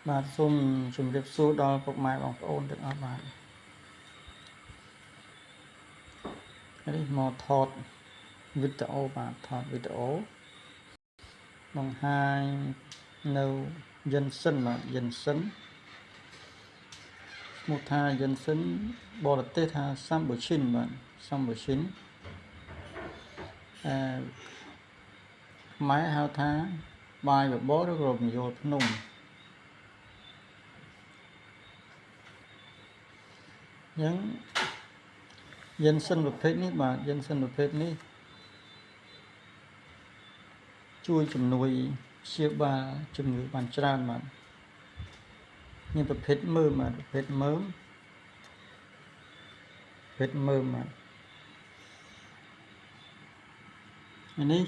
បាទសូមជម្រាបសួរដល់ពុកម៉ែបងប្អូនទាំងអស់បាទនេះមកថតវីដេអូបាទថតវីដេអូបង្ហាញនៅយិនសិនបាទយិនសិនឈ្មោះថាយិនសិនបរទេសថាសាំបូឈិនបាទសាំបូឈិនអឺខ្មែរហៅថាបាយបបរឬក៏រំយោលភ្នំអញ្ចឹងយិនសិនប្រភេទនេះបាទយិនសិនប្រភេទនេះជួយជំនួយព្យាបាលជំងឺបានច្រើនបាទមានប្រភេទមើមបាទប្រភេទមើមប្រភេទមើមបាទនេះ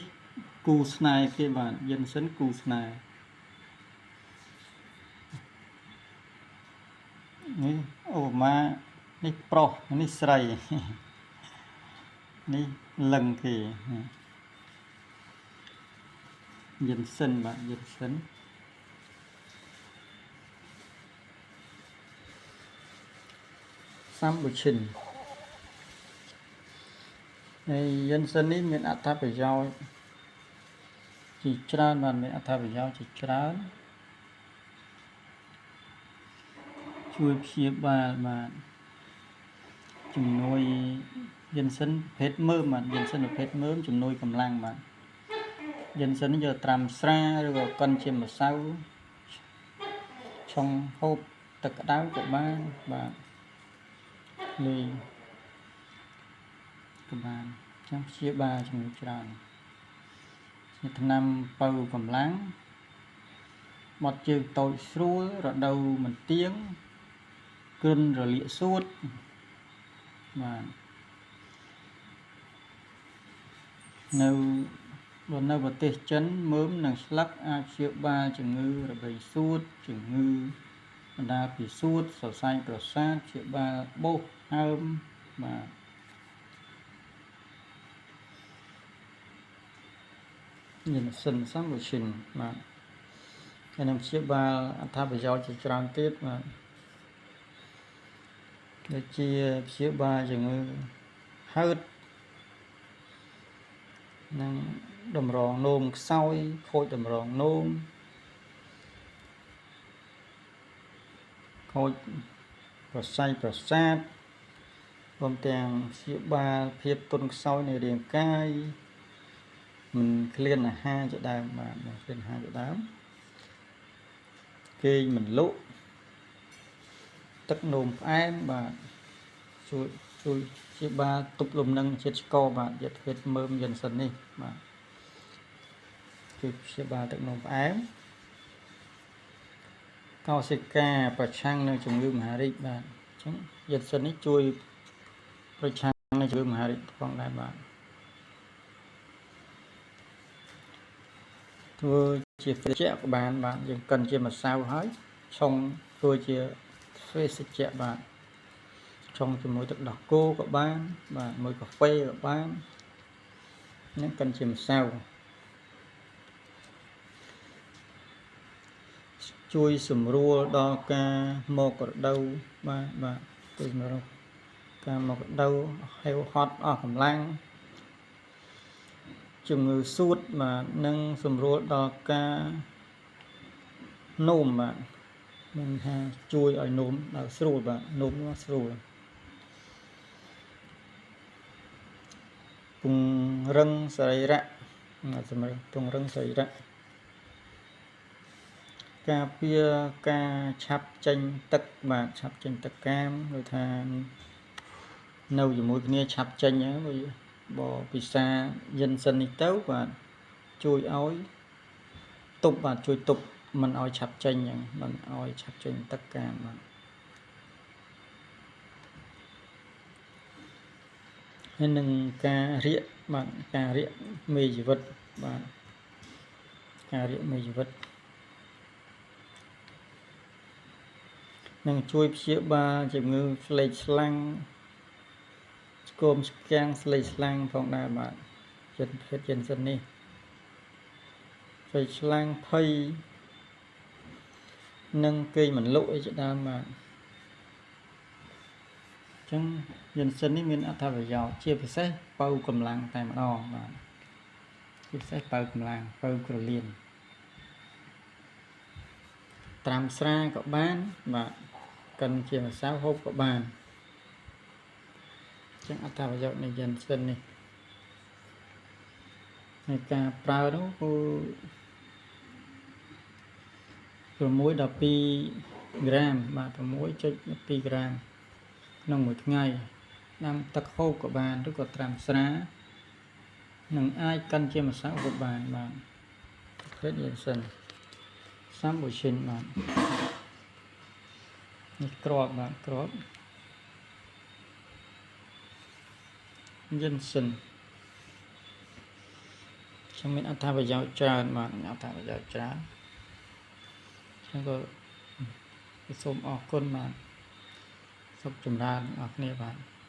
គូស្នេហ៍គេបាទយិនសិនគូស្នេហ៍នេះអូម៉ានេះប្រុសនេះស្រីនេះលឹងគេយិនសិនបាទយិនសិនសាំបូឈិនហើយយិនសិននេះមានអត្ថប្រយោជន៍ជាច្រើនបាទមានអត្ថប្រយោជន៍ជាច្រើនជួយព្យាបាលបាទជំនួយយិនសិនប្រភេទមើមបាទយិនសិនប្រភេទមើមជំនួយកម្លាំងបាទយិនសិនយកត្រាំស្រាឬក៏កិនជាម្សៅឆុងហូបទឹកក្តៅក៏បានបាទលាយក៏បានចឹងព្យាបាលជំងឺច្រើនជាថ្នាំបើកម្លាំងបត់ជើងតូចស្រួលរដូវមិនទៀងគ្រុនរលាកសួតបាទនៅប្រទេសចិនមើមនិងស្លឹកអាចព្យាបាលជំងឺរបេងសួតជំងឺបណ្ដាលពីសួតសរសៃប្រសាទព្យាបាលបោសហើមបាទយិនសិនសាំបូឈិនបាទហើយនឹងព្យាបាលអត្ថប្រយោជន៍ជាច្រើនទៀតបាទដូចជាព្យាបាលជំងឺហឺតនិងតម្រងនោមខ្សោយខូចតម្រងនោមខូចប្រស័យប្រសាទព្រមទាំងព្យាបាលភាពទន់ខ្សោយនៃរាងកាយមិនឃ្លានអាហារជាដើមបាទមិនឃ្លានអាហារជាដើមគេងមិនលក់ទឹកនោមផ្អែមបាទជួយព្យាបាលទប់លំនឹងជាតិស្ករបាទយិតភេទមើមយិនសិននេះបាទជួយព្យាបាលទឹកនោមផ្អែមកោសិកាប្រឆាំងនឹងជំងឺមហារីកបាទអញ្ចឹងយិនសិននេះជួយប្រឆាំងនឹងជំងឺមហារីកផងដែរបាទធ្វើជាភេសជ្ជៈក៏បានបាទយើងកិនជាម្សៅហើយឆុងធ្វើជាភេសជ្ជៈបាទឆុងជាមួយទឹកដោះគោក៏បានបាទមួយកាហ្វេក៏បានហ្នឹងកិនជាម្សៅជួយសម្រួលដល់ការមករដូវបាទបាទជួយសម្រួលការមករដូវហេវហត់អស់កម្លាំងជំងឺសួតបាទនិងសម្រួលដល់ការនោមបាទមានថាជួយឲ្យនោមដល់ស្រួលបាទនោមនោះស្រួលពង្រឹងសរីរៈសម្រាប់ពង្រឹងសរីរៈការពារការឆាប់ចេញទឹកបាទឆាប់ចេញទឹកកាមដូចថានៅជាមួយគ្នាឆាប់ចេញហ្នឹងបើពិសាយិនសិននេះទៅបាទជួយឲ្យទប់បាទជួយទប់មិនឲ្យឆាប់ចេញហ្នឹងមិនឲ្យឆាប់ចេញទឹកកាមបាទហើយនឹងការរាកបាទការរាកមេជីវិតបាទការរាកមេជីវិតនឹងជួយព្យាបាលជំងឺស្លេកស្លាំងស្គមស្គាំងស្លេកស្លាំងផងដែរបាទចិនភេទយិនសិននេះស្លេកស្លាំងភ័យ និងគេងមិនលក់អីជាដើម បាទ។ អញ្ចឹងយិនសិននេះមានអត្ថប្រយោជន៍ជាពិសេសបើកម្លាំងតែម្ដង បាទ ជាពិសេសបើកម្លាំង បើក្រលៀន ត្រាំស្រាក៏បាន បាទ កិនជាម្សៅហូបក៏បាន។ អញ្ចឹងអត្ថប្រយោជន៍នៃយិនសិននេះ នៃការប្រើនោះគឺ 6 ដល់ 2 ក្រាម បាទ 6.2 ក្រាមក្នុងមួយថ្ងៃ ដាំទឹកហូបក៏បាន ឬក៏ត្រាំស្រា និងអាចកិនជាម្សៅក៏បាន បាទ ប្រភេទយិនសិនសាំបូឈិន បាទ នេះក្រប បាទ ក្របយិនសិន ខ្ញុំមានអត្ថប្រយោជន៍ច្រើន បាទ អត្ថប្រយោជន៍ច្រើន។ ខ្ញុំក៏សូមអរគុណ បាទ សូមចម្រើនអរគ្នា បាទ។